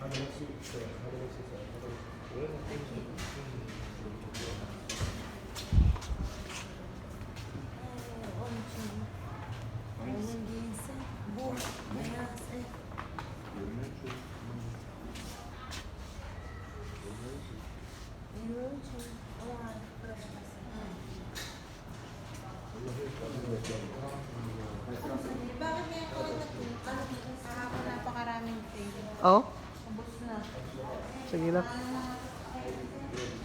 Onun için onun giyinse bu beyaz ev. Onun için o Bakit ngayon ka lang nagpunta? Kahapon napakaraming table. Oh, Ubos na. Sige lang. Ah.